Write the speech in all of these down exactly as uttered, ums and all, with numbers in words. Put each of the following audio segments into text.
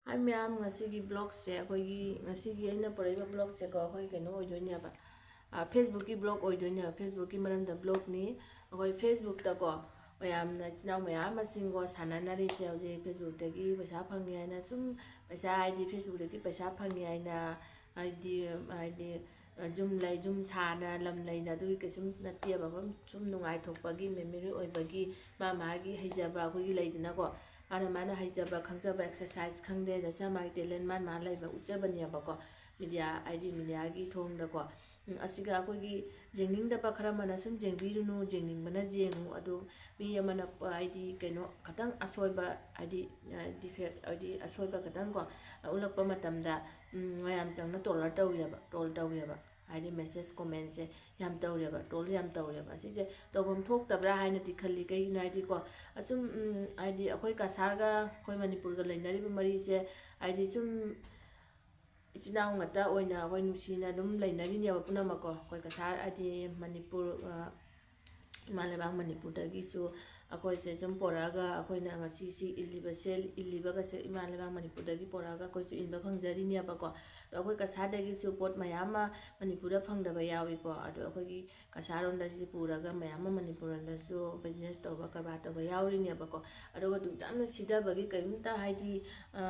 ꯍꯥꯏ ꯃꯌꯥꯝ, ꯉꯁꯤꯒꯤ ꯕ꯭ꯂꯣꯛꯁꯦ, ꯑꯩꯈꯣꯏꯒꯤ ꯉꯁꯤꯒꯤ ꯑꯩꯅ ꯄꯨꯔꯛꯏꯕ ꯕ꯭ꯂꯣꯛꯁꯦꯀꯣ, ꯑꯩꯈꯣꯏ ꯀꯩꯅꯣ ꯑꯣꯏꯗꯣꯏꯅꯦꯕ, ꯐꯦꯁꯕꯨꯛꯀꯤ ꯕ꯭ꯂꯣꯛ ꯑꯣꯏꯗꯣꯏꯅꯦꯕ, ꯐꯦꯁꯕꯨꯛꯀꯤ ꯃꯔꯝꯗ ꯕ꯭ꯂꯣꯛꯅꯤ꯫ ꯑꯩꯈꯣꯏ ꯐꯦꯁꯕꯨꯛꯇꯀꯣ ꯃꯌꯥꯝꯅ, ꯏꯆꯤꯟ ꯏꯅꯥꯎ ꯃꯌꯥꯝ ꯑꯃ ꯁꯤꯡꯀꯣ ꯁꯥꯟꯅꯅꯔꯤꯁꯦ ꯍꯧꯖꯤꯛ, ꯐꯦꯁꯕꯨꯛꯇꯒꯤ ꯄꯩꯁꯥ ꯐꯪꯉꯦ ꯍꯥꯏꯅ ꯁꯨꯝ, ꯄꯩꯁꯥ ꯍꯥꯏꯗꯤ ꯐꯦꯁꯕꯨꯛꯇꯒꯤ ꯄꯩꯁꯥ ꯐꯪꯉꯦ ꯍꯥꯏꯅ, ꯍꯥꯏꯗꯤ, ꯍꯥꯏꯗꯤ ꯌꯨꯝ ꯂꯩ, ꯌꯨꯝ ꯁꯥꯅ, ꯂꯝ ꯂꯩꯅ, ꯑꯗꯨꯒꯤ ꯀꯩꯁꯨꯝ ꯅꯠꯇꯦꯕ꯫ ꯑꯗꯨꯝ ꯁꯨꯝ ꯅꯨꯡꯉꯥꯏꯊꯣꯛꯄꯒꯤ, ꯃꯦꯃꯣꯔꯤ ꯑꯣꯏꯕꯒꯤ, ꯃꯥ ꯃꯥꯒꯤ ꯍꯩꯖꯕ ꯑꯩꯈꯣꯏꯒꯤ ꯂꯩꯗꯅꯀꯣ, ꯃꯥꯅ ꯃꯥꯅ ꯍꯩꯖꯕ ꯈꯪꯖꯕ, ꯑꯦꯛꯁꯔꯁꯥꯏꯁ ꯈꯪꯗꯦ, ꯖꯁ ꯃꯥꯒꯤ ꯇꯦꯂꯦꯟ ꯃꯥꯅ ꯃꯥꯅ ꯂꯩꯕ ꯎꯠꯆꯕꯅꯦꯕꯀꯣ, ꯃꯤꯗꯤꯌꯥ ꯍꯥꯏꯗꯤ ꯃꯤꯗꯤꯌꯥꯒꯤ ꯊꯣꯡꯗꯀꯣ꯫ ꯎꯝ, ꯑꯁꯤꯒ ꯑꯩꯈꯣꯏꯒꯤ ꯌꯦꯡꯅꯤꯡꯗꯕ ꯈꯔ ꯑꯃꯅ ꯁꯨꯝ ꯌꯦꯡꯕꯤꯔꯨꯅꯨ, ꯌꯦꯡꯅꯤꯡꯕꯅ ꯌꯦꯡꯉꯨ꯫ ꯑꯗꯨ ꯃꯤ ꯑꯃꯅ ꯍꯥꯏꯗꯤ ꯀꯩꯅꯣ ꯈꯇꯪ ꯑꯁꯣꯏꯕ, ꯍꯥꯏꯗꯤ ꯗꯤꯐꯦꯛ, ꯍꯥꯏꯗꯤ ꯑꯁꯣꯏꯕ ꯈꯇꯪ ꯀꯣ ꯎꯠꯂꯛꯄ ꯃꯇꯝꯗ, ꯎꯝ, ꯃꯌꯥꯝ ꯆꯪꯅ ꯇꯣꯂꯔ ꯇꯧꯋꯦꯕ, ꯇ꯭ꯔꯣꯜ ꯇꯧꯋꯦꯕ꯫ ꯍꯥꯏꯗꯤ ꯃꯦꯁꯦꯖ ꯀꯣꯃꯦꯟꯁꯦ ꯌꯥꯝ ꯇꯧꯔꯦꯕ, ꯇ꯭ꯔꯣꯜ ꯌꯥꯝ ꯇꯧꯔꯦꯕ꯫ ꯑꯁꯤꯁꯦ ꯇꯧꯐꯝ ꯊꯣꯛꯇꯕ꯭ꯔꯥ ꯍꯥꯏꯅꯗꯤ ꯈꯜꯂꯤ꯫ ꯀꯩꯒꯤꯅꯣ ꯍꯥꯏꯗꯤꯀꯣ, ꯑꯁꯨꯝ, ꯎꯝ, ꯍꯥꯏꯗꯤ ꯑꯩꯈꯣꯏ ꯀꯁꯥꯔꯒ ꯑꯩꯈꯣꯏ ꯃꯅꯤꯄꯨꯔꯒ ꯂꯩꯅꯔꯤꯕ ꯃꯔꯤꯁꯦ, ꯍꯥꯏꯗꯤ ꯁꯨꯝ ꯏꯆꯤꯟ ꯏꯅꯥꯎ ꯉꯥꯛꯇ ꯑꯣꯏꯅ ꯑꯩꯈꯣꯏ ꯅꯨꯡꯁꯤꯅ ꯑꯗꯨꯝ ꯂꯩꯅꯔꯤꯅꯦꯕ ꯄꯨꯝꯅꯃꯛꯀꯣ꯫ ꯑꯩꯈꯣꯏ ꯀꯁꯥꯔ ꯍꯥꯏꯗꯤ ꯃꯅꯤꯄꯨꯔ, ꯑ, ꯏꯃꯥ ꯂꯩꯕꯥꯛ ꯃꯅꯤꯄꯨꯔꯗꯒꯤꯁꯨ ꯑꯩꯈꯣꯏꯁꯦ ꯁꯨꯝ ꯄꯣꯔꯛꯑꯒ, ꯑꯩꯈꯣꯏꯅ ꯉꯁꯤ ꯁꯤ ꯏꯜꯂꯤꯕꯁꯦ, ꯏꯜꯂꯤꯕꯒꯁꯦ ꯏꯃꯥ ꯂꯩꯕꯥꯛ ꯃꯅꯤꯄꯨꯔꯗꯒꯤ ꯄꯣꯔꯛꯑꯒ ꯑꯩꯈꯣꯏꯁꯨ ꯏꯟꯕ ꯐꯪꯖꯔꯤꯅꯦꯕꯀꯣ꯫ ꯑꯗꯣ ꯑꯩꯈꯣꯏ ꯀꯁꯥꯔꯗꯒꯤꯁꯨ ꯄꯣꯠ ꯃꯌꯥꯝ ꯑꯃ ꯃꯅꯤꯄꯨꯔꯗ ꯐꯪꯗꯕ ꯌꯥꯎꯏꯀꯣ꯫ ꯑꯗꯣ ꯑꯩꯈꯣꯏꯒꯤ ꯀꯁꯥꯔꯔꯣꯝꯗ ꯁꯤ ꯄꯨꯔꯒ ꯃꯌꯥꯝ ꯑꯃ ꯃꯅꯤꯄꯨꯔꯂꯣꯝꯗꯁꯨ ꯕꯤꯖꯤꯅꯦꯁ ꯇꯧꯕ, ꯀꯔꯕꯥꯔ ꯇꯧꯕ ꯌꯥꯎꯔꯤꯅꯦꯕꯀꯣ꯫ ꯑꯗꯨꯒ ꯑꯗꯨꯛ ꯌꯥꯝꯅ ꯁꯤꯊꯕꯒꯤ ꯀꯔꯤꯝꯇ ꯍꯥꯏꯗꯤ, ꯑ,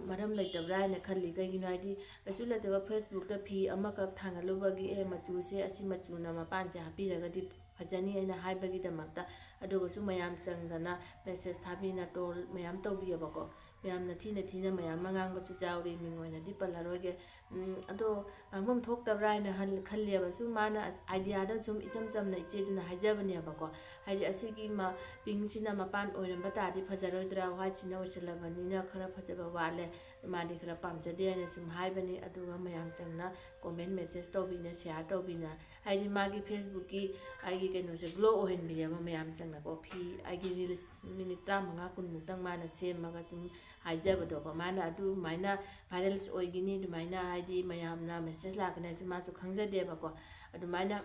ꯃꯔꯝ ꯂꯩꯇꯕ꯭ꯔꯥ ꯍꯥꯏꯅ ꯈꯜꯂꯤ꯫ ꯀꯩꯒꯤꯅꯣ ꯍꯥꯏꯗꯤ ꯀꯩꯁꯨ ꯂꯩꯇꯕ ꯐꯦꯁꯕꯨꯛꯇ ꯐꯤ ꯑꯃꯈꯛ ꯊꯥꯡꯒꯠꯂꯨꯕꯒꯤ, "ꯑꯦ, ꯃꯆꯨꯁꯦ ꯑꯁꯤ ꯃꯆꯨꯅ ꯃꯄꯥꯟꯁꯦ ꯍꯥꯞꯄꯤꯔꯒꯗꯤ ꯐꯖꯅꯤ" ꯍꯥꯏꯅ ꯍꯥꯏꯕꯒꯤꯗꯃꯛꯇ꯫ ꯑꯗꯨꯒꯁꯨ ꯃꯌꯥꯝ ꯆꯪꯗꯅ ꯃꯦꯁꯦꯖ ꯊꯥꯕꯤꯅ ꯇ꯭ꯔꯣꯜ ꯃꯌꯥꯝ ꯇꯧꯕꯤꯌꯦꯕꯀꯣ꯫ ꯃꯌꯥꯝꯅ ꯊꯤꯅ ꯊꯤꯅ ꯃꯌꯥꯝ ꯑꯃ ꯉꯥꯡꯕꯁꯨ ꯌꯥꯎꯔꯤ, ꯃꯤꯡ ꯑꯣꯏꯅꯗꯤ ꯄꯜꯂꯔꯣꯏꯒꯦ꯫ ꯎꯝ, ꯑꯗꯣ ꯉꯥꯡꯐꯝ ꯊꯣꯛꯇꯕ꯭ꯔꯥ ꯍꯥꯏꯅ ꯍꯜ-, ꯈꯜꯂꯦꯕ꯫ ꯁꯨꯝ ꯃꯥꯅ ꯑꯁ-, ꯑꯥꯏꯗꯤꯌꯥꯗ ꯁꯨꯝ ꯏꯆꯝ ꯆꯝꯅ ꯏꯆꯦꯗꯨꯅ ꯍꯥꯏꯖꯕꯅꯦꯕꯀꯣ꯫ ꯍꯥꯏꯗꯤ ꯑꯁꯤꯒꯤ ꯃ-, ꯄꯤꯡꯁꯤꯅ ꯃꯄꯥꯟ ꯑꯣꯏꯔꯝꯕ ꯇꯥꯔꯗꯤ ꯐꯖꯔꯣꯏꯗ꯭ꯔꯥ, ꯋꯥꯏꯠꯁꯤꯅ ꯑꯣꯏꯁꯜꯂꯕꯅꯤꯅ ꯈꯔ ꯐꯖꯕ ꯋꯥꯠꯂꯦ, ꯃꯥꯗꯤ ꯈꯔ ꯄꯥꯝꯖꯗꯦ ꯍꯥꯏꯅ ꯁꯨꯝ ꯍꯥꯏꯕꯅꯤ꯫ ꯑꯗꯨꯒ ꯃꯌꯥꯝ ꯆꯪꯅ ꯀꯣꯃꯦꯟ, ꯃꯦꯁꯦꯖ ꯇꯧꯕꯤꯅ, ꯁꯤꯌꯥꯔ ꯇꯧꯕꯤꯅ, ꯍꯥꯏꯗꯤ ꯃꯥꯒꯤ ꯐꯦꯁꯕꯨꯛꯀꯤ ꯑꯩꯒꯤ ꯀꯩꯅꯣꯁꯦ ꯒ꯭ꯂꯣ ꯑꯣꯏꯍꯟꯕꯤꯅꯦꯕ ꯃꯌꯥꯝ ꯆꯪꯅꯀꯣ꯫ ꯐꯤ ꯑꯩꯒꯤ ꯔꯤꯜꯁ ꯃꯤꯅꯤꯠ ꯇꯔꯥꯃꯉꯥ ꯀꯨꯟꯃꯨꯛꯇꯪ ꯃꯥꯅ ꯁꯦꯝꯃꯒ ꯁꯨꯝ ꯍꯥꯏꯖꯕꯗꯣꯀꯣ, ꯃꯥꯅ ꯑꯗꯨꯃꯥꯏꯅ ꯚꯥꯏꯔꯦꯜꯁ ꯑꯣꯏꯒꯅꯤ, ꯑꯗꯨꯃꯥꯏꯅ ꯍꯥꯏꯗꯤ ꯃꯌꯥꯝꯅ ꯃꯦꯁꯦꯖ ꯂꯥꯛꯀꯅꯤ ꯍꯥꯏꯁꯨ ꯃꯥꯁꯨ ꯈꯪꯖꯗꯦꯕꯀꯣ꯫ ꯑꯗꯨꯃꯥꯏꯅ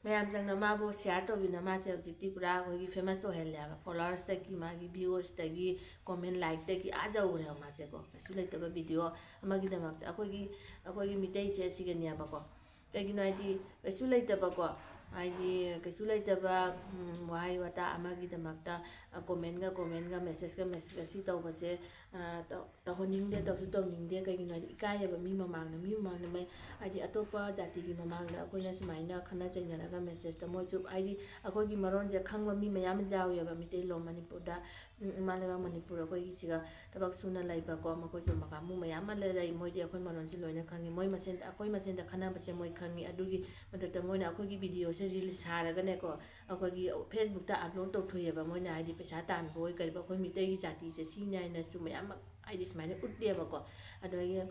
ꯃꯌꯥꯝ ꯆꯪꯅ ꯃꯥꯕꯨ share ꯇꯧꯕꯤꯅ ꯃꯥꯁꯦ ꯍꯧꯖꯤꯛꯇꯤ ꯄꯨꯔꯥ ꯑꯩꯈꯣꯏꯒꯤ famous ꯑꯣꯏꯍꯜꯂꯦ ꯍꯥꯏꯕ꯫ Followersꯇꯒꯤ, ꯃꯥꯒꯤ viewersꯇꯒꯤ, comment, likeꯇꯒꯤ ꯑꯥ ꯌꯧꯈ꯭ꯔꯦꯕ ꯃꯥꯁꯦꯀꯣ꯫ ꯀꯩꯁꯨ ꯂꯩꯇꯕ video ꯑꯃꯒꯤꯗꯃꯛꯇ ꯑꯩꯈꯣꯏꯒꯤ, ꯑꯩꯈꯣꯏꯒꯤ ꯃꯤꯇꯩꯁꯦ ꯁꯤꯒꯅꯦꯕꯀꯣ꯫ ꯀꯩꯒꯤꯅꯣ ꯍꯥꯏꯗꯤ ꯀꯩꯁꯨ ꯂꯩꯇꯕꯀꯣ, ꯍꯥꯏꯗꯤ ꯀꯩꯁꯨ ꯂꯩꯇꯕ, ꯎꯝ, ꯋꯥꯍꯩ ꯋꯥꯇꯥ ꯑꯃꯒꯤꯗꯃꯛꯇ, ꯑ, commentꯒ commentꯒ, messageꯀ messageꯀ ꯁꯤ ꯇꯧꯕꯁꯦ, ꯑ, ꯇꯧ-, ꯇꯧꯍꯟꯅꯤꯡꯗꯦ, ꯇꯧꯁꯨ ꯇꯧꯅꯤꯡꯗꯦ꯫ ꯀꯩꯒꯤꯅꯣ ꯍꯥꯏꯗꯤ ꯏꯀꯥꯏꯌꯦꯕ ꯃꯤ ꯃꯃꯥꯡꯗ, ꯃꯤ ꯃꯃꯥꯡꯗ ꯃꯩ-, ꯍꯥꯏꯗꯤ ꯑꯇꯣꯞꯄ ꯖꯥꯇꯤꯒꯤ ꯃꯃꯥꯡꯗ ꯑꯩꯈꯣꯏꯅ ꯁꯨꯃꯥꯏꯅ ꯈꯠꯅ ꯆꯩꯅꯔꯒ messageꯇ ꯃꯣꯏꯁꯨ, ꯍꯥꯏꯗꯤ ꯑꯩꯈꯣꯏꯒꯤ ꯃꯔꯣꯟꯁꯦ ꯈꯪꯕ ꯃꯤ ꯃꯌꯥꯝ ꯌꯥꯎꯋꯦꯕ ꯃꯤꯇꯩꯂꯣꯟ ꯃꯅꯤꯄꯨꯔꯗ꯫ ꯎꯝ, ꯏꯃꯥ ꯂꯩꯕꯥꯛ ꯃꯅꯤꯄꯨꯔ ꯑꯩꯈꯣꯏꯒꯤꯁꯤꯒ ꯊꯕꯛ ꯁꯨꯅ ꯂꯩꯕꯀꯣ, ꯃꯈꯣꯏꯁꯨ ꯃꯀꯥꯡꯕꯨ ꯃꯌꯥꯝ ꯑꯃ ꯂꯩ꯫ ꯃꯣꯏꯗꯤ ꯑꯩꯈꯣꯏ ꯃꯔꯣꯟꯁꯦ ꯂꯣꯏꯅ ꯈꯪꯉꯤ꯫ ꯃꯣꯏ ꯃꯁꯦꯟꯗ, ꯑꯩꯈꯣꯏ ꯃꯁꯦꯟꯗ ꯈꯟꯅꯕꯁꯦ ꯃꯣꯏ ꯈꯪꯉꯤ꯫ ꯑꯗꯨꯒꯤ ꯃꯊꯛꯇ ꯃꯣꯏꯅ ꯑꯩꯈꯣꯏꯒꯤ videoꯁꯦ reel ꯁꯥꯔꯒꯅꯦꯀꯣ, ꯑꯩꯈꯣꯏꯒꯤ Facebookꯇ upload ꯇꯧꯊꯣꯛꯑꯦꯕ꯫ ꯃꯣꯏꯅ ꯍꯥꯏꯗꯤ ꯄꯩꯁꯥ ꯇꯥꯟꯕ ꯑꯣꯏ ꯀꯔꯤꯕ, ꯑꯩꯈꯣꯏ ꯃꯤꯇꯩꯒꯤ ꯖꯥꯇꯤꯁꯦ ꯁꯤꯅꯤ ꯍꯥꯏꯅꯁꯨ ꯃꯌꯥꯝ ꯍꯥꯏꯗꯤ ꯁꯨꯃꯥꯏꯅ ꯎꯠꯂꯦꯕꯀꯣ꯫ ꯑꯗꯨꯗꯒꯤ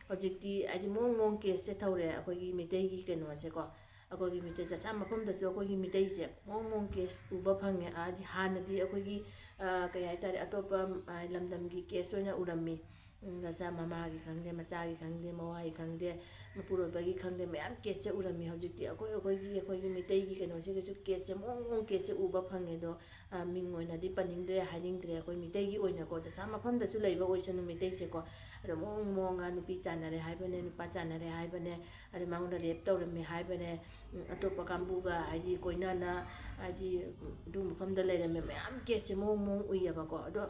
ꯍꯧꯖꯤꯛꯇꯤ ꯍꯥꯏꯗꯤ ꯃꯑꯣꯡ ꯃꯑꯣꯡ caseꯁꯦ ꯊꯧꯔꯦ ꯑꯩꯈꯣꯏꯒꯤ ꯃꯤꯇꯩꯒꯤ ꯀꯩꯅꯣꯁꯦꯀꯣ꯫ ꯑꯩꯈꯣꯏꯒꯤ ꯃꯤꯇꯩ ꯆꯥꯛꯆꯥ ꯃꯐꯝꯗꯁꯨ ꯑꯩꯈꯣꯏꯒꯤ ꯃꯤꯇꯩꯁꯦ ꯃꯑꯣꯡ ꯃꯑꯣꯡ case ꯎꯕ ꯐꯪꯉꯦ꯫ ꯍꯥꯏꯗꯤ ꯍꯥꯟꯅꯗꯤ ꯑꯩꯈꯣꯏꯒꯤ, ꯑ, ꯀꯩ ꯍꯥꯏꯇꯥꯔꯦ, ꯑꯇꯣꯞꯄ, ꯑ, ꯂꯝꯗꯝꯒꯤ case ꯑꯣꯏꯅ ꯎꯔꯝꯃꯤ꯫ ꯎꯝ, ꯃꯆꯥ ꯃꯃꯥꯒꯤ ꯈꯪꯗꯦ, ꯃꯆꯥꯒꯤ ꯈꯪꯗꯦ, ꯃꯋꯥꯒꯤ ꯈꯪꯗꯦ, ꯃꯄꯨꯔꯣꯏꯕꯒꯤ ꯈꯪꯗꯦ, ꯃꯌꯥꯝ caseꯁꯦ ꯎꯔꯝꯃꯤ꯫ ꯍꯧꯖꯤꯛꯇꯤ ꯑꯩꯈꯣꯏ, ꯑꯩꯈꯣꯏꯒꯤ, ꯑꯩꯈꯣꯏꯒꯤ ꯃꯤꯇꯩꯒꯤ ꯀꯩꯅꯣꯁꯤꯗꯁꯨ caseꯁꯦ ꯃꯑꯣꯡ ꯃꯑꯣꯡ caseꯁꯦ ꯎꯕ ꯐꯪꯉꯦ꯫ ꯑꯗꯣ, ꯑ, ꯃꯤꯡ ꯑꯣꯏꯅꯗꯤ ꯄꯟꯅꯤꯡꯗ꯭ꯔꯦ, ꯍꯥꯏꯅꯤꯡꯗ꯭ꯔꯦ꯫ ꯑꯩꯈꯣꯏ ꯃꯤꯇꯩꯒꯤ ꯑꯣꯏꯅꯀꯣ, ꯆꯥꯛꯆꯥ ꯃꯐꯝꯗꯁꯨ ꯂꯩꯕ ꯑꯣꯏꯁꯅꯨ ꯃꯤꯇꯩꯁꯦꯀꯣ꯫ ꯑꯗꯣ ꯃꯑꯣꯡ ꯃꯑꯣꯡꯒ ꯅꯨꯄꯤ ꯆꯥꯟꯅꯔꯦ ꯍꯥꯏꯕꯅꯦ, ꯅꯨꯄꯥ ꯆꯥꯟꯅꯔꯦ ꯍꯥꯏꯕꯅꯦ, ꯑꯗꯩ ꯃꯉꯣꯟꯗ rape ꯇꯧꯔꯝꯃꯦ ꯍꯥꯏꯕꯅꯦ, ꯎꯝ, ꯑꯇꯣꯞꯄ ꯀꯥꯡꯕꯨꯒ ꯍꯥꯏꯗꯤ ꯀꯣꯏꯅꯅ, ꯍꯥꯏꯗꯤ, ꯎꯝ, ꯑꯗꯨ ꯃꯐꯝꯗ ꯂꯩꯔꯝꯃꯦ, ꯃꯌꯥꯝ caseꯁꯦ ꯃꯑꯣꯡ ꯃꯑꯣꯡ ꯎꯏꯌꯦꯕꯀꯣ꯫ ꯑꯗꯣ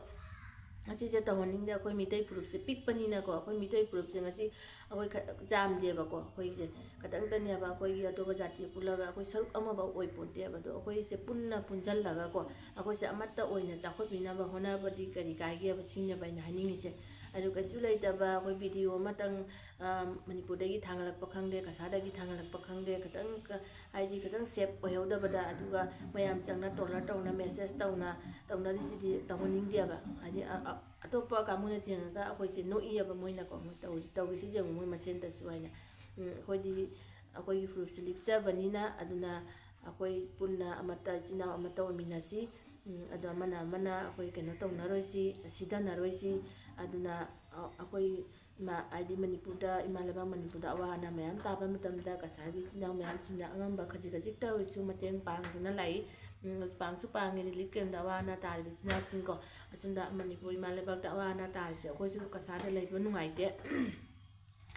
ꯑꯁꯤꯁꯦ ꯇꯧꯍꯟꯅꯤꯡꯗꯦ꯫ ꯑꯩꯈꯣꯏ ꯃꯤꯇꯩ ꯐꯨꯔꯨꯞꯁꯦ ꯄꯤꯛꯄꯅꯤꯅꯀꯣ, ꯑꯩꯈꯣꯏ ꯃꯤꯇꯩ ꯐꯨꯔꯨꯞꯁꯦ ꯉꯁꯤ ꯑꯩꯈꯣꯏ ꯈ-, ꯌꯥꯝꯗꯦꯕꯀꯣ꯫ ꯑꯩꯈꯣꯏꯁꯦ ꯈꯇꯪꯗꯅꯦꯕ ꯑꯩꯈꯣꯏꯒꯤ ꯑꯇꯣꯞꯄ ꯖꯥꯇꯤ ꯄꯨꯜꯂꯒ ꯑꯩꯈꯣꯏ ꯁꯔꯨꯛ ꯑꯃꯐꯥꯎ ꯑꯣꯏ ꯄꯣꯟꯇꯦꯕ꯫ ꯑꯗꯣ ꯑꯩꯈꯣꯏꯁꯦ ꯄꯨꯟꯅ ꯄꯨꯟꯁꯤꯜꯂꯒꯀꯣ, ꯑꯩꯈꯣꯏꯁꯦ ꯑꯃꯠꯇ ꯑꯣꯏꯅ ꯆꯥꯎꯈꯠꯄꯤꯅꯕ ꯍꯣꯠꯅꯕꯗꯤ ꯀꯔꯤ ꯀꯥꯏꯒꯦꯕ, ꯁꯤꯅꯦꯕ ꯑꯩꯅ ꯍꯥꯏꯅꯤꯡꯉꯤꯁꯦ꯫ ꯑꯗꯨ ꯀꯩꯁꯨ ꯂꯩꯇꯕ ꯑꯩꯈꯣꯏ video ꯑꯃꯇꯪ, ꯑ, ꯃꯅꯤꯄꯨꯔꯗꯒꯤ ꯊꯥꯡꯒꯠꯂꯛꯄ ꯈꯪꯗꯦ, ꯀꯁꯥꯔꯗꯒꯤ ꯊꯥꯡꯒꯠꯂꯛꯄ ꯈꯪꯗꯦ, ꯈꯤꯇꯪ ꯀ-, ꯍꯥꯏꯗꯤ ꯈꯤꯇꯪ safe ꯑꯣꯏꯍꯧꯗꯕꯗ, ꯑꯗꯨꯒ ꯃꯌꯥꯝ ꯆꯪꯅ troller ꯇꯧꯅ, message ꯇꯧꯅ, ꯇꯧꯅꯔꯤꯁꯤꯗꯤ ꯇꯧꯍꯟꯅꯤꯡꯗꯦꯕ꯫ ꯍꯥꯏꯗꯤ ꯑ-, ꯑ-, ꯑꯇꯣꯞꯄ ꯀꯥꯡꯕꯨꯅ ꯆꯦꯡꯉꯒ ꯑꯩꯈꯣꯏꯁꯦ ꯅꯣꯛꯏꯌꯦꯕ ꯃꯣꯏꯅꯀꯣ, ꯃꯣꯏ ꯇꯧꯔꯤ-, ꯇꯧꯔꯤꯁꯤ ꯌꯦꯡꯉꯨ ꯃꯣꯏ ꯃꯁꯦꯟꯗꯁꯨ ꯍꯥꯏꯅ꯫ ꯎꯝ, ꯑꯩꯈꯣꯏꯗꯤ ꯑꯩꯈꯣꯏꯒꯤ ꯐꯨꯔꯨꯞꯁꯦ ꯂꯤꯛꯆꯕꯅꯤꯅ, ꯑꯗꯨꯅ ꯑꯩꯈꯣꯏ ꯄꯨꯟꯅ ꯑꯃꯠꯇ ꯏꯆꯤꯟ ꯏꯅꯥꯎ ꯑꯃꯠꯇ ꯑꯣꯏꯃꯤꯟꯅꯁꯤ꯫ ꯎꯝ, ꯑꯗꯣ ꯑꯃꯅ ꯑꯃꯅ ꯑꯩꯈꯣꯏ ꯀꯩꯅꯣ ꯇꯧꯅꯔꯣꯏꯁꯤ, ꯁꯤꯊꯅꯔꯣꯏꯁꯤ꯫ ꯑꯗꯨꯅ, ꯑ-, ꯑꯩꯈꯣꯏ ꯏꯃꯥ, ꯍꯥꯏꯗꯤ ꯃꯅꯤꯄꯨꯔꯗ, ꯏꯃꯥ ꯂꯩꯕꯥꯛ ꯃꯅꯤꯄꯨꯔꯗ ꯑꯋꯥ ꯑꯅꯥ ꯃꯌꯥꯝ ꯇꯥꯕ ꯃꯇꯝꯗ ꯀꯁꯥꯔꯒꯤ ꯏꯆꯤꯟ ꯏꯅꯥꯎ ꯃꯌꯥꯝꯁꯤꯡꯅ ꯑꯉꯝꯕ ꯈꯖꯤꯛ ꯈꯖꯤꯛꯇ ꯑꯣꯏꯔꯁꯨ ꯃꯇꯦꯡ ꯄꯥꯡꯗꯨꯅ ꯂꯥꯛꯏ꯫ ꯎꯝ, ꯄꯥꯡꯁꯨ ꯄꯥꯡꯉꯤ꯫ ꯔꯤꯂꯤꯐ ꯀꯦꯝꯗ ꯑꯋꯥ ꯑꯅꯥ ꯇꯥꯔꯤꯕ ꯏꯆꯤꯟ ꯏꯅꯥꯎꯁꯤꯡꯀꯣ, ꯑꯁꯣꯝꯗ ꯃꯅꯤꯄꯨꯔ ꯏꯃꯥ ꯂꯩꯕꯥꯛꯇ ꯑꯋꯥ ꯑꯅꯥ ꯇꯥꯔꯤꯁꯦ ꯑꯩꯈꯣꯏꯁꯨ ꯀꯁꯥꯔꯗ ꯂꯩꯕ ꯅꯨꯡꯉꯥꯏꯇꯦ꯫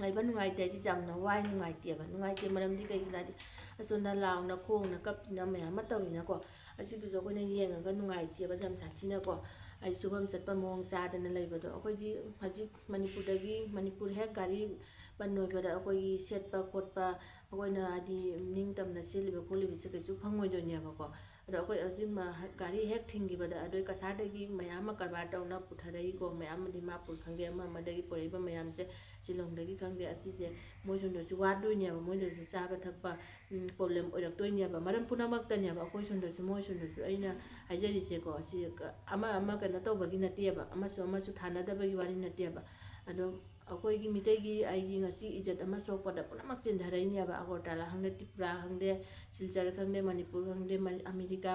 ꯂꯩꯕ ꯅꯨꯡꯉꯥꯏꯇꯦ ꯍꯥꯏꯗꯤ ꯌꯥꯝꯅ ꯋꯥꯏ, ꯅꯨꯡꯉꯥꯏꯇꯦꯕ꯫ ꯅꯨꯡꯉꯥꯏꯇꯦ ꯃꯔꯝꯗꯤ ꯀꯩꯒꯤꯅꯣ ꯍꯥꯏꯗꯤ ꯑꯁꯣꯝꯗ ꯂꯥꯎꯅ ꯈꯣꯡꯅ ꯀꯞꯇꯅ ꯃꯌꯥꯝ ꯑꯃ ꯇꯧꯋꯤꯅꯀꯣ꯫ ꯑꯁꯤꯒꯤꯁꯨ ꯑꯩꯈꯣꯏꯅ ꯌꯦꯡꯉꯒ ꯅꯨꯡꯉꯥꯏꯇꯦꯕ ꯌꯥꯝ ꯁꯥꯊꯤꯅꯀꯣ꯫ ꯍꯥꯏꯗꯤ ꯁꯨꯐꯝ ꯆꯠꯄ ꯃꯑꯣꯡ ꯆꯥꯗꯅ ꯂꯩꯕꯗꯣ꯫ ꯑꯩꯈꯣꯏꯗꯤ ꯍꯧꯖꯤꯛ ꯃꯅꯤꯄꯨꯔꯗꯒꯤ, ꯃꯅꯤꯄꯨꯔ ꯍꯦꯛ ꯒꯥꯔꯤ ꯕꯟ ꯑꯣꯏꯕꯗ ꯑꯩꯈꯣꯏꯒꯤ ꯁꯦꯠꯄ ꯈꯣꯠꯄ, ꯑꯩꯈꯣꯏꯅ ꯍꯥꯏꯗꯤ ꯅꯤꯡꯇꯝꯅ ꯁꯦꯠꯂꯤꯕ ꯈꯣꯠꯂꯤꯕꯁꯦ ꯀꯩꯁꯨ ꯐꯪꯉꯣꯏꯗꯣꯏꯅꯦꯕꯀꯣ꯫ ꯑꯗꯣ ꯑꯩꯈꯣꯏ ꯍꯧꯖꯤꯛ ꯃ-, ꯒꯥꯔꯤ ꯍꯦꯛ ꯊꯤꯡꯈꯤꯕꯗ ꯑꯗꯨ ꯀꯁꯥꯔꯗꯒꯤ ꯃꯌꯥꯝ ꯑꯃ ꯀꯔꯕꯥꯔ ꯇꯧꯅ ꯄꯨꯊꯔꯛꯏꯀꯣ, ꯃꯌꯥꯝ ꯑꯃ ꯗꯤꯃꯥꯄꯨꯔ ꯈꯪꯗꯦ, ꯑꯃ ꯑꯃꯗꯒꯤ ꯄꯨꯔꯛꯏꯕ ꯃꯌꯥꯝꯁꯦ, ꯁꯤꯂꯣꯡꯗꯒꯤ ꯈꯪꯗꯦ, ꯑꯁꯤꯁꯦ ꯃꯣꯏ ꯁꯣꯝꯗꯁꯨ ꯋꯥꯗꯣꯏꯅꯦꯕ, ꯃꯣꯏꯗꯁꯨ ꯆꯥꯕ ꯊꯛꯄ, ꯎꯝ, ꯄ꯭ꯔꯣꯕ꯭ꯂꯦꯝ ꯑꯣꯏꯔꯛꯇꯣꯏꯅꯦꯕ꯫ ꯃꯔꯝ ꯄꯨꯝꯅꯃꯛꯇꯅꯦꯕ, ꯑꯩꯈꯣꯏ ꯁꯣꯝꯗꯁꯨ ꯃꯣꯏ ꯁꯣꯝꯗꯁꯨ ꯑꯩꯅ ꯍꯥꯏꯖꯔꯤꯁꯦꯀꯣ꯫ ꯑꯁꯤ ꯀ-, ꯑꯃ ꯑꯃ ꯀꯩꯅꯣ ꯇꯧꯕꯒꯤ ꯅꯠꯇꯦꯕ, ꯑꯃꯁꯨ ꯑꯃꯁꯨ ꯊꯥꯅꯗꯕꯒꯤ ꯋꯥꯔꯤ ꯅꯠꯇꯦꯕ꯫ ꯑꯗꯣ ꯑꯩꯈꯣꯏꯒꯤ ꯃꯤꯇꯩꯒꯤ ꯑꯩꯒꯤ ꯉꯁꯤ ꯏꯖꯠ ꯑꯃ ꯁꯣꯛꯄꯗ ꯄꯨꯝꯅꯃꯛ ꯆꯦꯟꯊꯔꯛꯏꯅꯦꯕ꯫ ꯑꯒꯔꯇꯥꯂꯥ ꯈꯪꯗꯦ, ꯇ꯭ꯔꯤꯄꯨꯔꯥ ꯈꯪꯗꯦ, ꯁꯤꯜꯆꯔ ꯈꯪꯗꯦ, ꯃꯅꯤꯄꯨꯔ ꯈꯪꯗꯦ, ꯃꯅꯤ-, ꯑꯃꯦꯔꯤꯀꯥ,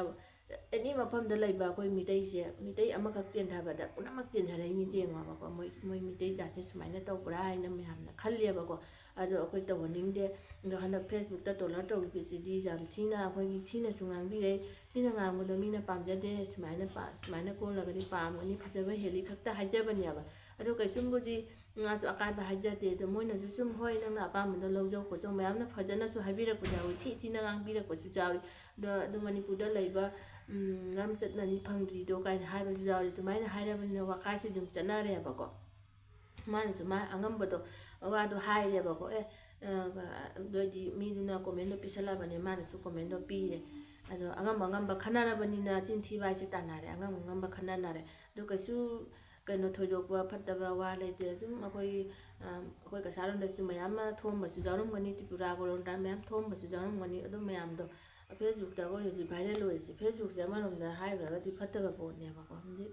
ꯑꯦꯅꯤ ꯃꯐꯝꯗ ꯂꯩꯕ ꯑꯩꯈꯣꯏ ꯃꯤꯇꯩꯁꯦ, ꯃꯤꯇꯩ ꯑꯃꯈꯛ ꯆꯦꯟꯊꯕꯗ ꯄꯨꯝꯅꯃꯛ ꯆꯦꯟꯊꯔꯛꯏꯅꯤ꯫ ꯌꯦꯡꯉꯣꯕꯀꯣ, ꯃꯣꯏ, ꯃꯣꯏ ꯃꯤꯇꯩ ꯖꯥꯠꯁꯦ ꯁꯨꯃꯥꯏꯅ ꯇꯧꯕ꯭ꯔꯥ ꯍꯥꯏꯅ ꯃꯌꯥꯝꯅ ꯈꯜꯂꯦꯕꯀꯣ꯫ ꯑꯗꯣ ꯑꯩꯈꯣꯏ ꯇꯧꯍꯟꯅꯤꯡꯗꯦ꯫ ꯑꯗꯣ ꯍꯟꯗꯛ ꯐꯦꯁꯕꯨꯛꯇ ꯇ꯭ꯔꯣꯂꯔ ꯇꯧꯈꯤꯕꯁꯤꯗꯤ ꯌꯥꯝ ꯊꯤꯅ, ꯑꯩꯈꯣꯏꯒꯤ ꯊꯤꯅꯁꯨ ꯉꯥꯡꯕꯤꯔꯦ꯫ ꯊꯤꯅ ꯉꯥꯡꯕꯗꯣ ꯃꯤꯅ ꯄꯥꯝꯖꯗꯦ, ꯁꯨꯃꯥꯏꯅ ꯄꯥ-, ꯁꯨꯃꯥꯏꯅ ꯀꯣꯜꯂꯒꯗꯤ ꯄꯥꯝꯒꯅꯤ, ꯐꯖꯕ ꯍꯦꯜꯂꯤ ꯈꯛꯇ ꯍꯥꯏꯖꯕꯅꯦꯕ꯫ ꯑꯗꯣ ꯀꯩꯁꯨꯝꯕꯨꯗꯤ ꯉꯥꯁꯨ ꯑꯀꯥꯏꯕ ꯍꯥꯏꯖꯗꯦ꯫ ꯑꯗꯣ ꯃꯣꯏꯅꯁꯨ ꯁꯨꯝ, "ꯍꯣꯏ, ꯅꯪꯅ ꯑꯄꯥꯝꯕꯗꯣ ꯂꯧꯖꯧ ꯈꯣꯠꯆꯧ", ꯃꯌꯥꯝꯅ ꯐꯖꯅꯁꯨ ꯍꯥꯏꯕꯤꯔꯛꯄꯁꯨ ꯌꯥꯎꯏ, ꯊꯤ ꯊꯤꯅ ꯉꯥꯡꯕꯤꯔꯛꯄꯁꯨ ꯌꯥꯎꯏ꯫ ꯑꯗꯣ, ꯑꯗꯣ ꯃꯅꯤꯄꯨꯔꯗ ꯂꯩꯕ, ꯎꯝ, ꯂꯝ ꯆꯠꯅꯅꯤ ꯐꯪꯗ꯭ꯔꯤꯗꯣ ꯀꯥꯏꯅ ꯍꯥꯏꯕꯁꯨ ꯌꯥꯎꯔꯤ꯫ ꯑꯗꯨꯃꯥꯏꯅ ꯍꯥꯏꯔꯕꯅꯤꯅ ꯋꯥꯀꯥꯏꯁꯦ ꯑꯗꯨꯝ ꯆꯠꯅꯔꯦꯕꯀꯣ꯫ ꯃꯥꯅꯁꯨ ꯃꯥ ꯑꯉꯝꯕꯗꯣ, ꯋꯥꯗꯣ ꯍꯥꯏꯔꯦꯕꯀꯣ꯫ ꯑꯦ, ꯑ, ꯑꯗꯨ ꯑꯣꯏꯗꯤ ꯃꯤꯗꯨꯅ ꯀꯣꯃꯦꯟꯗꯣ ꯄꯤꯁꯜꯂꯕꯅꯦ, ꯃꯥꯅꯁꯨ ꯀꯣꯃꯦꯟꯗꯣ ꯄꯤꯔꯦ꯫ ꯑꯗꯣ ꯑꯉꯝ ꯑꯉꯝꯕ ꯈꯟꯅꯔꯕꯅꯤꯅ ꯆꯤꯟ ꯊꯤꯕ ꯍꯥꯏꯁꯦ ꯇꯥꯟꯅꯔꯦ, ꯑꯉꯝ ꯑꯉꯝꯕ ꯈꯟꯅꯅꯔꯦ꯫ ꯑꯗꯣ ꯀꯩꯁꯨ ꯀꯩꯅꯣ ꯊꯣꯏꯗꯣꯛꯄ ꯐꯠꯇꯕ ꯋꯥ ꯂꯩꯇꯦ꯫ ꯑꯗꯨꯝ ꯑꯩꯈꯣꯏꯒꯤ, ꯑ, ꯑꯩꯈꯣꯏ ꯀꯁꯥꯔꯣꯝꯗꯁꯨ ꯃꯌꯥꯝ ꯑꯃ ꯊꯣꯝꯕꯁꯨ ꯌꯥꯎꯔꯝꯒꯅꯤ, ꯇ꯭ꯔꯤꯄꯨꯔꯥ ꯒꯣꯂꯣꯟꯗꯥꯔ ꯃꯌꯥꯝ ꯊꯣꯝꯕꯁꯨ ꯌꯥꯎꯔꯝꯒꯅꯤ꯫ ꯑꯗꯨꯝ ꯃꯌꯥꯝꯗꯣ ꯐꯦꯁꯕꯨꯛꯇ ꯑꯩꯈꯣꯏ ꯍꯧꯖꯤꯛ ꯚꯥꯏꯔꯦꯜ ꯑꯣꯏꯔꯤꯁꯦ, ꯐꯦꯁꯕꯨꯛꯁꯦ ꯑꯃꯔꯣꯝꯗ ꯍꯥꯏꯔꯨꯔꯒꯗꯤ ꯐꯠꯇꯕ ꯄꯣꯠꯅꯦꯕꯀꯣ꯫ ꯍꯧꯖꯤꯛ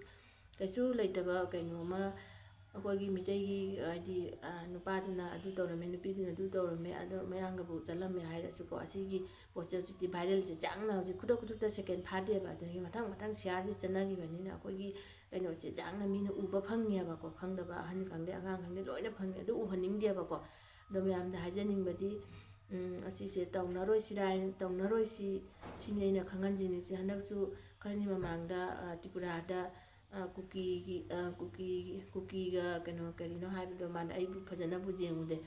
ꯀꯩꯁꯨ ꯂꯩꯇꯕ ꯀꯩꯅꯣꯝꯃ ꯑꯩꯈꯣꯏꯒꯤ ꯃꯤꯇꯩꯒꯤ, ꯍꯥꯏꯗꯤ, ꯑ, ꯅꯨꯄꯥꯗꯨꯅ ꯑꯗꯨ ꯇꯧꯔꯝꯃꯦ, ꯅꯨꯄꯤꯗꯨꯅ ꯑꯗꯨ ꯇꯧꯔꯝꯃꯦ, ꯑꯗꯣ ꯃꯌꯥꯡꯒꯕꯨ ꯆꯠꯂꯝꯃꯦ ꯍꯥꯏꯔꯁꯨꯀꯣ, ꯑꯁꯤꯒꯤ ꯄꯣꯠꯁꯦ ꯍꯧꯖꯤꯛꯇꯤ ꯚꯥꯏꯔꯦꯜꯁꯦ ꯆꯥꯡꯅ ꯍꯧꯖꯤꯛ ꯈꯨꯗꯛ ꯈꯨꯗꯛꯇ ꯁꯦꯀꯦꯟ ꯐꯥꯗꯦꯕ꯫ ꯑꯗꯨꯗꯒꯤ ꯃꯊꯪ ꯃꯊꯪ ꯁꯤꯌꯥꯔꯁꯦ ꯆꯠꯅꯈꯤꯕꯅꯤꯅ ꯑꯩꯈꯣꯏꯒꯤ ꯀꯩꯅꯣꯁꯦ ꯌꯥꯝꯅ ꯃꯤꯅ ꯎꯕ ꯐꯪꯉꯦꯕꯀꯣ꯫ ꯈꯪꯗꯕ ꯑꯍꯟ ꯈꯪꯗꯦ, ꯑꯉꯥꯡ ꯈꯪꯗꯦ, ꯂꯣꯏꯅ ꯐꯪꯉꯦ꯫ ꯑꯗꯨ ꯎꯍꯟꯅꯤꯡꯗꯦꯕꯀꯣ꯫ ꯑꯗꯣ ꯃꯌꯥꯝꯗ ꯍꯥꯏꯖꯅꯤꯡꯕꯗꯤ, ꯎꯝ, ꯑꯁꯤꯁꯦ ꯇꯧꯅꯔꯣꯏꯁꯤꯔꯥ ꯍꯥꯏꯅ, ꯇꯧꯅꯔꯣꯏꯁꯤ, ꯁꯤꯅꯤ ꯑꯩꯅ ꯈꯪꯍꯟꯖꯅꯤꯡꯉꯤꯁꯦ꯫ ꯍꯟꯗꯛꯁꯨ ꯈꯔꯅꯤ ꯃꯃꯥꯡꯗ, ꯑ, ꯇ꯭ꯔꯤꯄꯨꯔꯥꯗ, ꯑ, ꯀꯨꯀꯤꯒꯤ, ꯑ, ꯀꯨꯀꯤ, ꯀꯨꯀꯤꯒ ꯀꯩꯅꯣ ꯀꯔꯤꯅꯣ ꯍꯥꯏꯕꯗꯣ, ꯃꯥꯅ ꯑꯩꯕꯨ ꯐꯖꯅꯕꯨ ꯌꯦꯡꯉꯨꯗꯦ꯫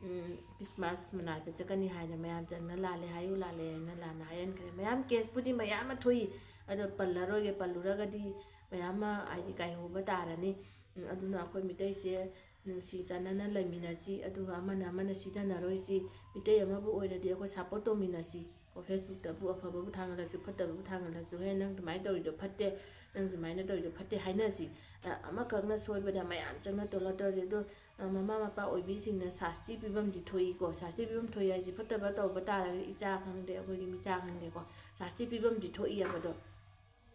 ꯎꯝ, ꯈ꯭ꯔꯤꯁꯃꯥꯁ ꯃꯅꯥꯛꯇ ꯆꯠꯀꯅꯤ ꯍꯥꯏꯅ ꯃꯌꯥꯝ ꯆꯪꯅ ꯂꯥꯜꯂꯦ ꯍꯥꯏꯌꯨ, ꯂꯥꯜꯂꯦ ꯍꯥꯏꯅ ꯂꯥꯟꯅ ꯍꯥꯏꯍꯟꯈ꯭ꯔꯦ꯫ ꯃꯌꯥꯝ ꯀꯦꯁꯄꯨꯗꯤ ꯃꯌꯥꯝ ꯑꯃ ꯊꯣꯛꯏ, ꯑꯗꯣ ꯄꯜꯂꯔꯣꯏꯒꯦ꯫ ꯄꯜꯂꯨꯔꯒꯗꯤ ꯃꯌꯥꯝ ꯑꯃ ꯍꯥꯏꯗꯤ ꯀꯥꯏꯍꯧꯕ ꯇꯥꯔꯅꯤ꯫ ꯎꯝ, ꯑꯗꯨꯅ ꯑꯩꯈꯣꯏ ꯃꯤꯇꯩꯁꯦ ꯅꯨꯡꯁꯤ ꯆꯥꯟꯅꯅ ꯂꯩꯃꯤꯟꯅꯁꯤ, ꯑꯗꯨꯒ ꯑꯃꯅ ꯑꯃꯅ ꯁꯤꯊꯅꯔꯣꯏꯁꯤ꯫ ꯃꯤꯇꯩ ꯑꯃꯕꯨ ꯑꯣꯏꯔꯗꯤ ꯑꯩꯈꯣꯏ ꯁꯞꯄꯣꯔꯠ ꯇꯧꯃꯤꯟꯅꯁꯤ꯫ ꯀꯣ, ꯐꯦꯁꯕꯨꯛꯇꯕꯨ ꯑꯐꯕꯕꯨ ꯊꯥꯡꯒꯠꯂꯁꯨ, ꯐꯠꯇꯕꯕꯨ ꯊꯥꯡꯒꯠꯂꯁꯨ, "ꯍꯦ, ꯅꯪ ꯑꯗꯨꯃꯥꯏꯅ ꯇꯧꯔꯤꯗꯣ ꯐꯠꯇꯦ, ꯅꯪ ꯑꯗꯨꯃꯥꯏꯅ ꯇꯧꯔꯤꯗꯣ ꯐꯠꯇꯦ" ꯍꯥꯏꯅꯁꯤ꯫ ꯑ, ꯑꯃꯈꯛꯅ ꯁꯣꯏꯕꯗ ꯃꯌꯥꯝ ꯆꯪꯅ ꯇꯣꯂꯣ ꯇꯧꯔꯗꯤ꯫ ꯑꯗꯣ, ꯑ, ꯃꯃꯥ ꯃꯄꯥ ꯑꯣꯏꯕꯤꯁꯤꯡꯅ ꯁꯥꯁꯇꯤ ꯄꯤꯐꯝꯗꯤ ꯊꯣꯛꯏꯀꯣ꯫ ꯁꯥꯁꯇꯤ ꯄꯤꯐꯝ ꯊꯣꯛꯏ ꯍꯥꯏꯁꯦ, ꯐꯠꯇꯕ ꯇꯧꯕ ꯇꯥꯔꯒꯗꯤ ꯏꯆꯥ ꯈꯪꯗꯦ, ꯑꯩꯈꯣꯏꯒꯤ ꯃꯤꯆꯥ ꯈꯪꯗꯦꯀꯣ, ꯁꯥꯁꯇꯤ ꯄꯤꯐꯝꯗꯤ ꯊꯣꯛꯏꯑꯕꯗꯣ꯫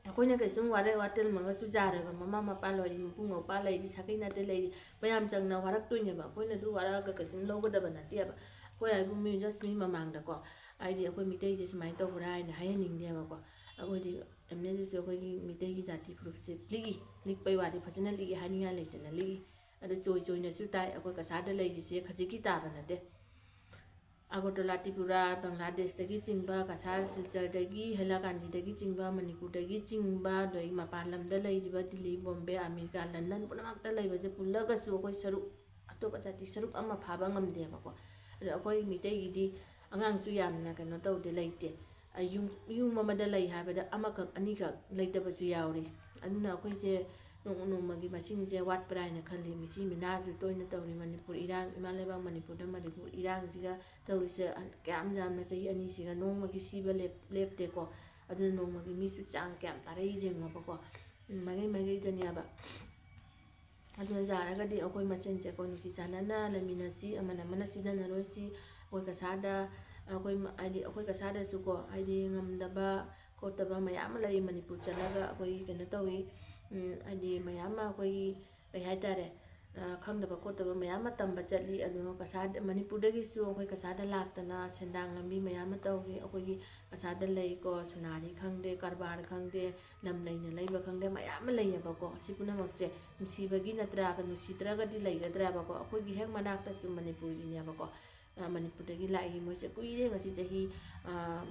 ꯑꯩꯈꯣꯏꯅ ꯀꯩꯁꯨꯝ ꯋꯥꯔ-, ꯋꯥꯇꯦꯜꯃꯒꯁꯨ ꯌꯥꯔꯣꯏꯕ꯫ ꯃꯃꯥ ꯃꯄꯥ ꯂꯩꯔꯤ, ꯃꯄꯨꯡ ꯃꯧꯄ꯭ꯋꯥ ꯂꯩꯔꯤ, ꯁꯥꯒꯩ ꯅꯥꯇꯩ ꯂꯩꯔꯤ, ꯃꯌꯥꯝ ꯆꯪꯅ ꯋꯥꯔꯛꯇꯣꯏꯅꯦꯕ꯫ ꯑꯩꯈꯣꯏꯅ ꯑꯗꯨ ꯋꯥꯔꯛꯑꯒ ꯀꯩꯁꯨꯝ ꯂꯧꯒꯗꯕ ꯅꯠꯇꯦꯕ꯫ ꯑꯩꯈꯣꯏ ꯍꯥꯏꯕꯨ ꯃꯤ, just ꯃꯤ ꯃꯃꯥꯡꯗꯀꯣ, ꯍꯥꯏꯗꯤ ꯑꯩꯈꯣꯏ ꯃꯤꯇꯩꯁꯦ ꯁꯨꯃꯥꯏꯅ ꯇꯧꯕ꯭ꯔꯥ ꯍꯥꯏꯅ ꯍꯥꯏꯍꯟꯅꯤꯡꯗꯦꯕꯀꯣ꯫ ꯑꯩꯈꯣꯏꯗꯤ ꯑꯦꯝꯅꯦꯗꯁꯨ ꯑꯩꯈꯣꯏꯒꯤ ꯃꯤꯇꯩꯒꯤ ꯖꯥꯇꯤ ꯐꯨꯔꯨꯞꯁꯦ ꯂꯤꯛꯏ, ꯂꯤꯛꯄꯩ ꯋꯥꯗꯤ ꯐꯖꯅ ꯂꯤꯛꯏ, ꯍꯥꯏꯅꯤꯡꯉꯥꯏ ꯂꯩꯇꯅ ꯂꯤꯛꯏ꯫ ꯑꯗꯨ ꯆꯣꯏ ꯆꯣꯏꯅꯁꯨ ꯇꯥꯏ꯫ ꯑꯩꯈꯣꯏ ꯀꯁꯥꯔꯗ ꯂꯩꯔꯤꯁꯦ ꯈꯖꯤꯛꯀꯤ ꯇꯥꯕ ꯅꯠꯇꯦ꯫ ꯑꯒꯔꯇꯂꯥ, ꯇ꯭ꯔꯤꯄꯨꯔꯥ, ꯕꯪꯒ꯭ꯂꯥꯗꯦꯁꯇꯒꯤ ꯆꯤꯡꯕ, ꯀꯁꯥꯔ, ꯁꯤꯜꯆꯔꯗꯒꯤ, ꯍꯩꯂꯥꯀꯥꯟꯗꯤꯗꯒꯤ ꯆꯤꯡꯕ, ꯃꯅꯤꯄꯨꯔꯗꯒꯤ ꯆꯤꯡꯕ, ꯑꯗꯩ ꯃꯄꯥꯟ ꯂꯝꯗ ꯂꯩꯔꯤꯕ ꯗꯤꯜꯂꯤ, ꯕꯣꯝꯕꯦ, ꯑꯃꯦꯔꯤꯀꯥ, ꯂꯟꯗꯟ ꯄꯨꯝꯅꯃꯛꯇ ꯂꯩꯕꯁꯦ ꯄꯨꯜꯂꯒꯁꯨ ꯑꯩꯈꯣꯏ ꯁꯔꯨꯛ, ꯑꯇꯣꯞꯄ ꯖꯥꯇꯤ ꯁꯔꯨꯛ ꯑꯃ ꯐꯥꯕ ꯉꯝꯗꯦꯕꯀꯣ꯫ ꯑꯗꯣ ꯑꯩꯈꯣꯏ ꯃꯤꯇꯩꯒꯤꯗꯤ ꯑꯉꯥꯡꯁꯨ ꯌꯥꯝꯅ ꯀꯩꯅꯣ ꯇꯧꯗꯦ, ꯂꯩꯇꯦ꯫ ꯑ, ꯌꯨꯝ, ꯌꯨꯝ ꯑꯃꯗ ꯂꯩ ꯍꯥꯏꯕꯗ ꯑꯃꯈꯛ, ꯑꯅꯤꯈꯛ ꯂꯩꯇꯕꯁꯨ ꯌꯥꯎꯔꯤ꯫ ꯑꯗꯨꯅ ꯑꯩꯈꯣꯏꯁꯦ ꯅꯣꯡꯃ ꯅꯣꯡꯃꯒꯤ ꯃꯁꯤꯡꯁꯦ ꯋꯥꯠꯄ꯭ꯔꯥ ꯍꯥꯏꯅ ꯈꯜꯂꯤ꯫ ꯃꯤꯆꯤ ꯃꯤꯅꯥꯁꯨ ꯇꯣꯏꯅ ꯇꯧꯔꯤ꯫ ꯃꯅꯤꯄꯨꯔ ꯏꯔꯥꯡ, ꯏꯃꯥ ꯂꯩꯕꯥꯛ ꯃꯅꯤꯄꯨꯔꯗ ꯃꯅꯤꯄꯨꯔ ꯏꯔꯥꯡꯁꯤꯒ ꯇꯧꯔꯤꯁꯦ, ꯑ, ꯀꯌꯥꯝ ꯌꯥꯝꯅ ꯆꯍꯤ ꯑꯅꯤꯁꯤꯒ ꯅꯣꯡꯃꯒꯤ ꯁꯤꯕ ꯂꯦꯞ-, ꯂꯦꯞꯇꯦꯀꯣ꯫ ꯑꯗꯨꯅ ꯅꯣꯡꯃꯒꯤ ꯃꯤꯁꯨ ꯆꯥꯡ ꯀꯌꯥꯝ ꯇꯥꯔꯛꯏ ꯌꯦꯡꯉꯣꯕꯀꯣ꯫ ꯎꯝ, ꯃꯥꯏꯀꯩ ꯃꯥꯏꯀꯩꯗꯅꯦꯕ꯫ ꯑꯗꯨꯅ ꯌꯥꯔꯒꯗꯤ ꯑꯩꯈꯣꯏ ꯃꯁꯦꯟꯁꯦ ꯑꯩꯈꯣꯏ ꯅꯨꯡꯁꯤ ꯆꯥꯟꯅꯅ ꯂꯩꯃꯤꯟꯅꯁꯤ, ꯑꯃꯅ ꯑꯃꯅ ꯁꯤꯗꯅꯔꯣꯏꯁꯤ꯫ ꯑꯩꯈꯣꯏ ꯀꯁꯥꯔꯗ, ꯑꯩꯈꯣꯏ ꯃ-, ꯍꯥꯏꯗꯤ ꯑꯩꯈꯣꯏ ꯀꯁꯥꯔꯗꯁꯨꯀꯣ, ꯍꯥꯏꯗꯤ ꯉꯝꯗꯕ ꯈꯣꯠꯇꯕ ꯃꯌꯥꯝ ꯑꯃ ꯂꯩ꯫ ꯃꯅꯤꯄꯨꯔ ꯆꯠꯂꯒ ꯑꯩꯈꯣꯏꯒꯤ ꯀꯩꯅꯣ ꯇꯧꯏ, ꯎꯝ, ꯍꯥꯏꯗꯤ ꯃꯌꯥꯝ ꯑꯃ ꯑꯩꯈꯣꯏꯒꯤ ꯀꯩ ꯍꯥꯏꯇꯥꯔꯦ, ꯑ, ꯈꯪꯗꯕ ꯈꯣꯠꯇꯕ ꯃꯌꯥꯝ ꯑꯃ ꯇꯝꯕ ꯆꯠꯂꯤ꯫ ꯑꯗꯨꯒ ꯀꯁꯥꯔ, ꯃꯅꯤꯄꯨꯔꯗꯒꯤꯁꯨ ꯑꯩꯈꯣꯏ ꯀꯁꯥꯔꯗ ꯂꯥꯛꯇꯅ ꯁꯦꯟꯗꯥꯡ ꯂꯝꯕꯤ ꯃꯌꯥꯝ ꯑꯃ ꯇꯧꯔꯤ꯫ ꯑꯩꯈꯣꯏꯒꯤ ꯀꯁꯥꯔꯗ ꯂꯩꯀꯣ, ꯁꯣꯅꯥꯔꯤ ꯈꯪꯗꯦ, ꯀꯔꯕꯥꯔ ꯈꯪꯗꯦ, ꯂꯝ ꯂꯩꯅ ꯂꯩꯕ ꯈꯪꯗꯦ, ꯃꯌꯥꯝ ꯑꯃ ꯂꯩꯌꯦꯕꯀꯣ꯫ ꯑꯁꯤ ꯄꯨꯝꯅꯃꯛꯁꯦ ꯅꯨꯡꯁꯤꯕꯒꯤ ꯅꯠꯇ꯭ꯔꯥꯕ, ꯅꯨꯡꯁꯤꯗ꯭ꯔꯒꯗꯤ ꯂꯩꯒꯗ꯭ꯔꯥꯕꯀꯣ? ꯑꯩꯈꯣꯏꯒꯤ ꯍꯦꯛ ꯃꯅꯥꯛꯇꯁꯨ ꯃꯅꯤꯄꯨꯔꯒꯤꯅꯦꯕꯀꯣ꯫ ꯑ, ꯃꯅꯤꯄꯨꯔꯗꯒꯤ ꯂꯥꯛꯏ ꯃꯣꯏꯁꯦ꯫ ꯀꯨꯏꯔꯦ, ꯉꯁꯤ ꯆꯍꯤ, ꯑ,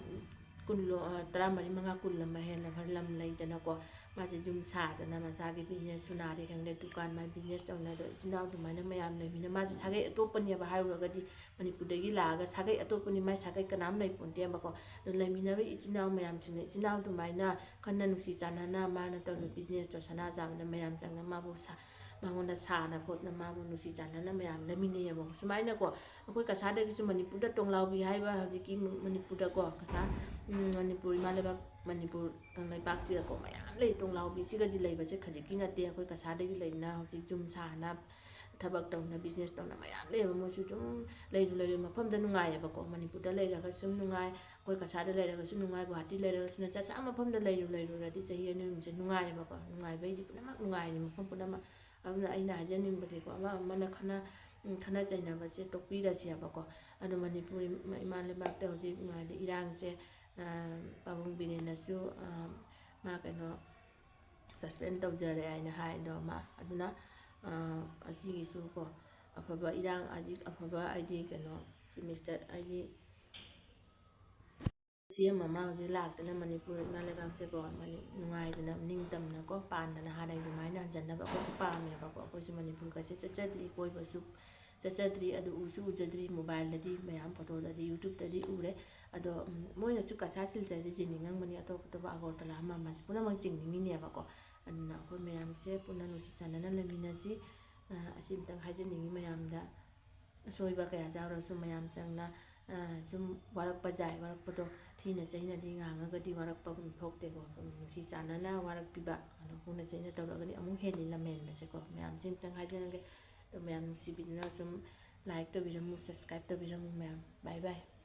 ꯀꯨꯟ ꯂꯣ-, ꯑ, ꯇꯔꯥꯃꯔꯤ, ꯃꯉꯥ, ꯀꯨꯟ ꯑꯃ ꯍꯦꯜꯂꯕ ꯂꯝ ꯂꯩꯗꯅꯀꯣ꯫ ꯃꯥꯁꯦ ꯌꯨꯝ ꯁꯥꯗꯅ ꯃꯁꯥꯒꯤ business, ꯁꯣꯅꯥꯔꯤ ꯈꯪꯗꯦ, ꯗꯨꯀꯥꯟ, ꯃꯥꯏ business ꯇꯧꯅ꯫ ꯑꯗꯣ ꯏꯆꯤꯟ ꯏꯅꯥꯎ ꯑꯗꯨꯃꯥꯏꯅ ꯃꯌꯥꯝ ꯂꯩꯃꯤꯟꯅ, ꯃꯥꯁꯦ ꯁꯥꯒꯩ ꯑꯇꯣꯞꯄꯅꯦꯕ ꯍꯥꯏꯔꯨꯔꯒꯗꯤ, ꯃꯅꯤꯄꯨꯔꯗꯒꯤ ꯂꯥꯛꯑꯒ ꯁꯥꯒꯩ ꯑꯇꯣꯞꯄꯅꯤ, ꯃꯥꯏ ꯁꯥꯒꯩ ꯀꯅꯥꯝ ꯂꯩꯄꯣꯟꯇꯦꯕꯀꯣ꯫ ꯑꯗꯣ ꯂꯩꯃꯤꯟꯅꯕ ꯏꯆꯤꯟ ꯏꯅꯥꯎ ꯃꯌꯥꯝꯁꯤꯡꯅ ꯏꯆꯤꯟ ꯏꯅꯥꯎ ꯑꯗꯨꯃꯥꯏꯅ ꯈꯟꯅ ꯅꯨꯡꯁꯤ ꯆꯥꯟꯅꯅ ꯃꯥꯅ ꯇꯧꯔꯤꯕ business ꯇꯣ, ꯁꯅꯥ ꯆꯥꯕꯗ ꯃꯌꯥꯝ ꯆꯪꯅ ꯃꯥꯕꯨ ꯁꯥ-, ꯃꯉꯣꯟꯗ ꯁꯥꯅ ꯈꯣꯠꯅ ꯃꯥꯕꯨ ꯅꯨꯡꯁꯤ ꯆꯥꯟꯅꯅ ꯃꯌꯥꯝ ꯂꯩꯃꯤꯟꯅꯩꯌꯦꯕꯀꯣ꯫ ꯁꯨꯃꯥꯏꯅꯀꯣ, ꯑꯩꯈꯣꯏ ꯀꯁꯥꯔꯗꯒꯤꯁꯨ ꯃꯅꯤꯄꯨꯔꯗ ꯇꯣꯡꯂꯥꯎꯕꯤ ꯍꯥꯏꯕ ꯍꯧꯖꯤꯛꯀꯤ ꯃ-, ꯃꯅꯤꯄꯨꯔꯗꯀꯣ, ꯀꯁꯥꯔ, ꯎꯝ, ꯃꯅꯤꯄꯨꯔ, ꯏꯃꯥ ꯂꯩꯕꯥꯛ ꯃꯅꯤꯄꯨꯔ ꯀꯪꯂꯩꯄꯥꯛꯁꯤꯗꯀꯣ ꯃꯌꯥꯝ ꯂꯩ꯫ ꯇꯣꯡꯂꯥꯎꯕꯤꯁꯤꯒꯗꯤ ꯂꯩꯕꯁꯦ ꯈꯖꯤꯛꯀꯤ ꯅꯠꯇꯦ꯫ ꯑꯩꯈꯣꯏ ꯀꯁꯥꯔꯗꯒꯤ ꯂꯩꯅ ꯍꯧꯖꯤꯛ ꯌꯨꯝ ꯁꯥꯅ ꯊꯕꯛ ꯇꯧꯅ, business ꯇꯧꯅ ꯃꯌꯥꯝ ꯂꯩꯌꯦꯕ꯫ ꯃꯣꯏꯁꯨ ꯑꯗꯨꯝ ꯂꯩꯔꯨ ꯂꯩꯔꯨ ꯃꯐꯝꯗ ꯅꯨꯡꯉꯥꯏꯌꯦꯕꯀꯣ꯫ ꯃꯅꯤꯄꯨꯔꯗ ꯂꯩꯔꯒꯁꯨ ꯅꯨꯡꯉꯥꯏ, ꯑꯩꯈꯣꯏ ꯀꯁꯥꯔꯗ ꯂꯩꯔꯒꯁꯨ ꯅꯨꯡꯉꯥꯏ, ꯒꯨꯍꯥꯇꯤ ꯂꯩꯔꯒꯁꯨ ꯅꯨꯡꯉꯥꯏ, ꯆꯠꯆꯥ ꯃꯐꯝꯗ ꯂꯩꯔꯨ ꯂꯩꯔꯨꯔꯗꯤ ꯆꯍꯤ ꯑꯅꯤ ꯑꯍꯨꯝꯁꯦ ꯅꯨꯡꯉꯥꯏꯌꯦꯕꯀꯣ꯫ ꯅꯨꯡꯉꯥꯏꯕꯩꯗꯤ ꯄꯨꯝꯅꯃꯛ ꯅꯨꯡꯉꯥꯏꯔꯤ ꯃꯐꯝ ꯄꯨꯝꯅꯃꯛ꯫ ꯑꯗꯨꯅ ꯑꯩꯅ ꯍꯥꯏꯖꯅꯤꯡꯕꯗꯤꯀꯣ, ꯑꯃ ꯑꯃꯅ ꯈꯟꯅ, ꯎꯝ, ꯈꯟꯅ ꯆꯩꯅꯕꯁꯦ ꯇꯣꯛꯄꯤꯔꯁꯦꯕꯀꯣ꯫ ꯑꯗꯣ ꯃꯅꯤꯄꯨꯔ ꯏꯃꯥ, ꯏꯃꯥ ꯂꯩꯕꯥꯛꯇ ꯍꯧꯖꯤꯛ ꯍꯥꯏꯗꯤ ꯏꯔꯥꯡꯁꯦ, ꯑ, ꯄꯥꯕꯨꯡ ꯕꯤꯔꯦꯟꯅꯁꯨ, ꯑ, ꯃꯥ ꯀꯩꯅꯣ, suspend ꯇꯧꯖꯔꯦ ꯍꯥꯏꯅ ꯍꯥꯏ꯫ ꯑꯗꯣ ꯃꯥ ꯑꯗꯨꯅ, ꯑ, ꯑꯁꯤꯒꯤꯁꯨ ꯀꯣ, ꯑꯐꯕ ꯏꯔꯥꯡ, ꯍꯧꯖꯤꯛ ꯑꯐꯕ ꯍꯥꯏꯗꯤ ꯀꯩꯅꯣ, Chief Minister ꯍꯥꯏꯗꯤ C M ꯑꯃ ꯍꯧꯖꯤꯛ ꯂꯥꯛꯇꯅ ꯃꯅꯤꯄꯨꯔ ꯏꯃꯥ ꯂꯩꯕꯥꯛꯁꯦꯀꯣ, ꯃꯅꯤ-, ꯅꯨꯡꯉꯥꯏꯗꯅ ꯅꯤꯡꯇꯝꯅꯀꯣ ꯄꯥꯟꯗꯅ ꯍꯥꯟꯅꯒꯤ ꯑꯗꯨꯃꯥꯏꯅ ꯍꯟꯖꯟꯅꯕ ꯑꯩꯈꯣꯏꯁꯨ ꯄꯥꯝꯃꯦꯕꯀꯣ꯫ ꯑꯩꯈꯣꯏꯁꯨ ꯃꯅꯤꯄꯨꯔꯒꯁꯦ ꯆꯠꯆꯗ꯭ꯔꯤ, ꯀꯣꯏꯕꯁꯨ ꯆꯠꯆꯗ꯭ꯔꯤ, ꯑꯗꯨ ꯎꯁꯨ ꯎꯖꯗ꯭ꯔꯤ, mobile ꯗꯗꯤ ꯃꯌꯥꯝ photo ꯗꯗꯤ, YouTube ꯇꯗꯤ ꯎꯔꯦ꯫ ꯑꯗꯣ, ꯎꯝ, ꯃꯣꯏꯅꯁꯨ ꯀꯁꯥꯔ ꯁꯤꯜꯆꯔꯁꯦ ꯌꯦꯡꯅꯤꯡꯉꯝꯒꯅꯤ, ꯑꯇꯣꯞ ꯑꯇꯣꯞꯄ ꯑꯒꯔꯇꯂꯥ ꯑꯃ ꯑꯃꯁꯦ ꯄꯨꯝꯅꯃꯛ ꯌꯦꯡꯅꯤꯡꯉꯤꯅꯦꯕꯀꯣ꯫ ꯑꯗꯨꯅ ꯑꯩꯈꯣꯏ ꯃꯌꯥꯝꯁꯦ ꯄꯨꯟꯅ ꯅꯨꯡꯁꯤ ꯆꯥꯟꯅꯅ ꯂꯩꯃꯤꯟꯅꯁꯤ꯫ ꯑ, ꯑꯁꯤ ꯑꯝꯇꯪ ꯍꯥꯏꯖꯅꯤꯡꯉꯤ ꯃꯌꯥꯝꯗ꯫ ꯑꯁꯣꯏꯕ ꯀꯌꯥ ꯌꯥꯎꯔꯁꯨ ꯃꯌꯥꯝ ꯆꯪꯅ, ꯑ, ꯁꯨꯝ ꯋꯥꯔꯛꯄ ꯌꯥꯏ, ꯋꯥꯔꯛꯄꯗꯣ ꯊꯤꯅ ꯆꯩꯅꯗꯤ ꯉꯥꯡꯉꯒꯗꯤ ꯋꯥꯔꯛꯄꯒꯨꯝ ꯊꯣꯛꯇꯦꯀꯣ꯫ ꯑꯗꯨꯝ ꯅꯨꯡꯁꯤ ꯆꯥꯟꯅꯅ ꯋꯥꯔꯛꯄꯤꯕ, ꯑꯗꯣ ꯈꯨꯅ ꯆꯩꯅ ꯇꯧꯔꯒꯗꯤ ꯑꯃꯨꯛ ꯍꯦꯜꯂꯤ ꯂꯝꯍꯦꯟꯕꯁꯦꯀꯣ꯫ ꯃꯌꯥꯝꯁꯤ ꯑꯝꯇꯪ ꯍꯥꯏꯖꯅꯤꯡꯒꯦ꯫ ꯑꯗꯣ ꯃꯌꯥꯝ ꯅꯨꯡꯁꯤꯕꯤꯗꯨꯅ ꯁꯨꯝ like ꯇꯧꯕꯤꯔꯝꯃꯨ, subscribe ꯇꯧꯕꯤꯔꯝꯃꯨ ꯃꯌꯥꯝ꯫ Bye bye꯫